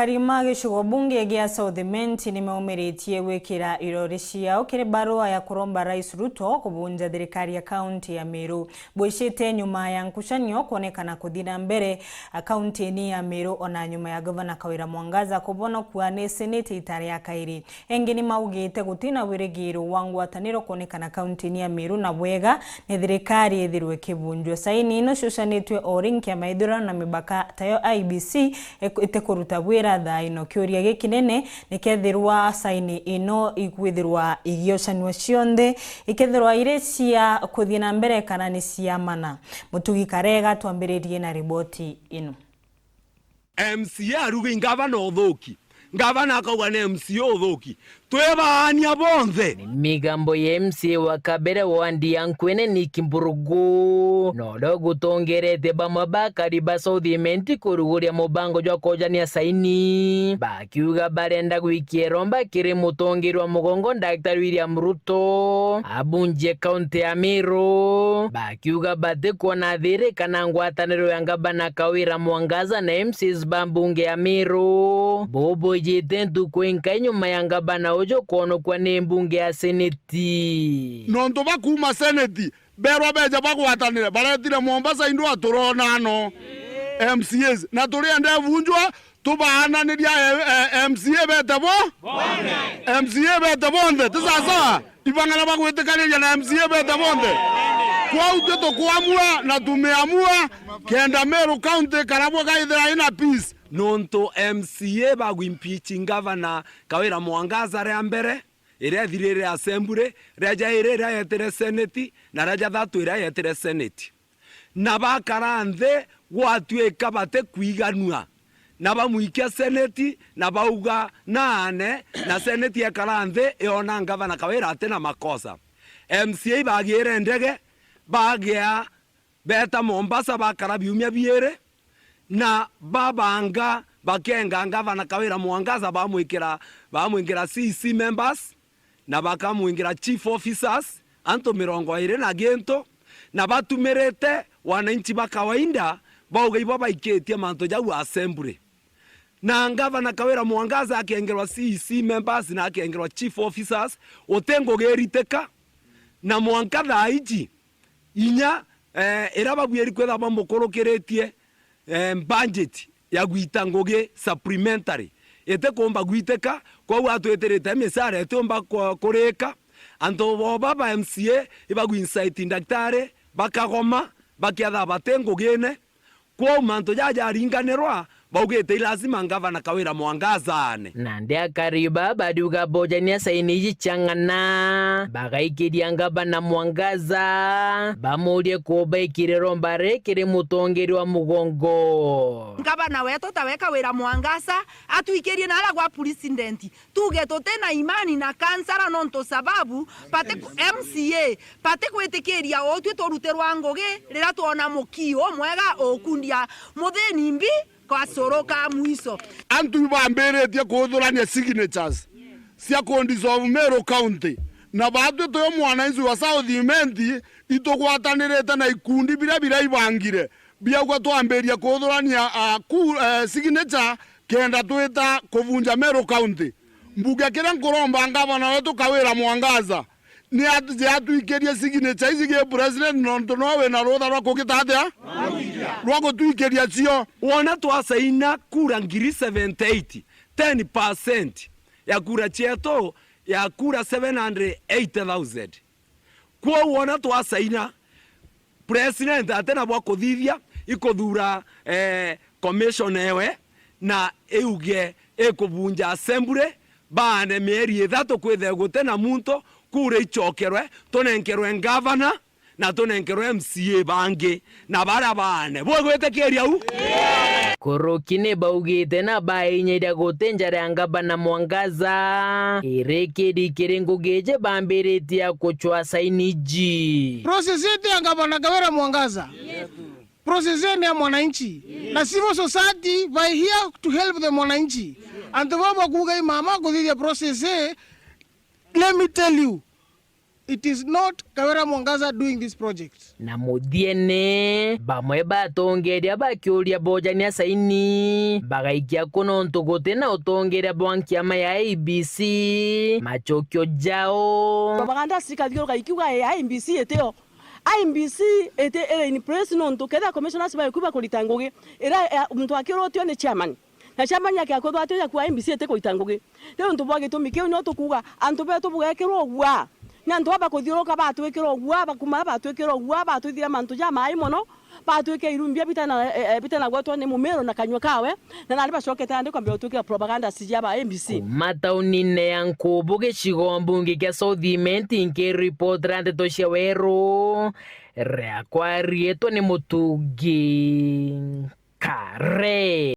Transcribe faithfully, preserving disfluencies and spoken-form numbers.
Arimi ma gicigo bunge gia South Imenti nimeumiritie gwikira irori ciao kiri barua ya kuromba Rais Ruto kubunja thirikari ya kaunti ya Meru. Bwicite nyuma ya nkucanio kwonekana kuthi na mbere, a, kaunti-ini ya Meru, ona nyuma ya Gavana Kawira Mwangaza kubonokua ni Seneti ita ria kairi. Engi ni maugite gutina wirigiro wa ngwataniro kwonekana kaunti-ini ya Meru, na bwega ni thirikari ithirwe ikibunjua. Saini ino ciucanitue o ri nkiama ya ithurano na mibaka tayo I E B C iku-, itikuruta bwira thaa ino. Kiuria gikinene ni kethirwa saini ino ikwithirwa igiocanua cionthe, ikethirwa iri cia kuthii na mbere kana ni cia mana. Mutugi Karega, twambiririe na riboti ino. M C A aruga i ngavana uthuki. Ngavana akauga ni M C A uthuki. Twi baania bonthe. Ni migambo ya M C A wa kabere wa wandi ya Nkwene, Nick Mburugu, na uria ugutongerete bamwe ba akari ba South Imenti kuruguria mubango jwa kujania saini, bakiuga barenda gwikia iromba kiri mutongeria wa mugongo, Daktari William Ruto, abunjie kaunti ya Meru, bakiuga batikwona thiri kana ngwataniro ya ngavana Kawira Mwangaza na M C As ba mbunge ya Meru bubujite ntuku inkai nyuma ya ngavana uju kwonokua ni mbunge ya Seneti. Nontu ba kuuma Seneti, berwa beja bagwatanire, baretire Mombasa, indwa turona no M C As, na turienda ibunjwa, tubaananiria, eh, eh, M C A bete bo? M C A bete bonthe, ti sawa sawa? Ibang'ana bagwitikaniria na M C A bete bonthe. Kwou twi tukwamua na tumiamua, kenda Meru County karabwa gaithira ina peace. Nontu M C A bagwimpeach ngavana Kawira Mwangaza ria mbere, iria ethirire assembly, ria jairi iria yetire seneti, na ria jathatu iria yetire seneti. Na bakara nthi gwatuika batikwiganua, na bamwikia seneti, na bauga naane, na seneti ekara nthi yona ngavana Kawira ati na makosa. M C A ibagiire ndege, bagea beeta Mombasa, bakara biumia biiri, na babanga bakenga ngavana Kawira Mwangaza, bamwikira, bamwingira C E C members, na bakamwingira chief officers, antu mirongo iiri na gintu, na batumirite wananchi ba kawaida, bauga ibo baikitie mantu jau assembly. Na ngavana Kawira Mwangaza akengerwa C E C members na akengerwa chief officers, uti ngugi iritika, na mwanka thaa iji, inya, eh, iria babuiri kwithirwa bamukurukiritie, eh, budget ya gwita ngugi supplementary itikumba gwitika, kwou atwitirite misara itiumba ku-, kurika. Antu bo baba M C A ibagwinsaiti ndaktari, bakagoma, bakiatha bati ngugine. Kwou mantu jaja jaringanirwa, baugite i lazima ngavana Kawira Mwangaza aane. Nandi akari ba bariuga bojania saini iji cia ng'ana, bagaikiria ngavana Mwangaza, bamurie kubaikire romba ri kiri mutongeria wa mugongo. Ngavana wetu tawe Kawira Mwangaza, atwikirie naara gwa president. Tuge tuti na imani na kansara nontu sababu bati-, M C A batikwitikiria utwi turutirwa ngugi riria twona mukii umwega ukundia muthini mbi kasuru ka mwiso. Antu ibambiritie kuthurania signatures cia ku dissolve Meru County, na baatwi twi mwananchi wa South Imenti, itugwatanirite na ikundi biria biria ibangire biaugwa twambiria kuthurania, ah, ku-, eh, signature kenda twita kuvunja Meru County. Mbuge kiria nkuromba ngavana wetu Kawira Mwangaza, ni at-, atwikirie signature iji gi president, nontu no wina rutha rwa kugita atia? Rwa gutwikiria cio. Wona twasaina kura ngiri seventy eight, ten percent ya kura cietu ya kura seven hundred eighty thousand. Kwou wona twasaina, president ati na bwa kuthithia, ikuthura, eh, commission ewe, na iuge ikubunja assembly, baane mieri ithatu kwithire guti na muntu, kura icokerwe, tunenkerwe ngavana, na tunenkerwe M C A bangi, na baria baane. Bwigwitikiria u? Kuruki ni baugite na bainyiria guti njara ya ngavana Mwangaza irikiri kiri ngugi iji bambiritie ya kucwa saini iji. Process yetu ya ngavana Kawira Mwangaza. Process yetu ni ya mwananchi. Na civil society by here to help the mwananchi. Antu baba kuuga i mama kuthithia process, let me tell you, It is not Kawira Mwangaza doing this project. Na muthiene, bamwe batongeria bakiuria bojania saini bagaikia ku nontu guti na utongeria bwa nkiama ya I E B C. Macokio jao. Propaganda sirikali ikiuga, "Ii, I E B C itio." I E B C iti iri in place nontu kethira commissioners baikuba kurita ngugi, ira, eh, muntu akirutio ni chairman. Na chairman akiakwithwa atio ya kuwa I E B C iti kurita ngugi. Riu untu bwa gitumi kiu nio tukuuga antu betu bugekirwa ugua. Ni antu aba kuthiuruka batwikira ugua, bakuma batwikira ugua, batwithira mantu jamai mono, batwike irumbia bitana, eh, eh, bitanagwetwa ni mumero na kanyua kawe, na nari bacokete nandi kwambia gutwikira propaganda cia ba I E B C. Kuma taunine ya Nkubu gicigo mbunge kia South Imenti, nkiripotera ndeto cia Weru, riakwa riitwa ni Mutungi Kare.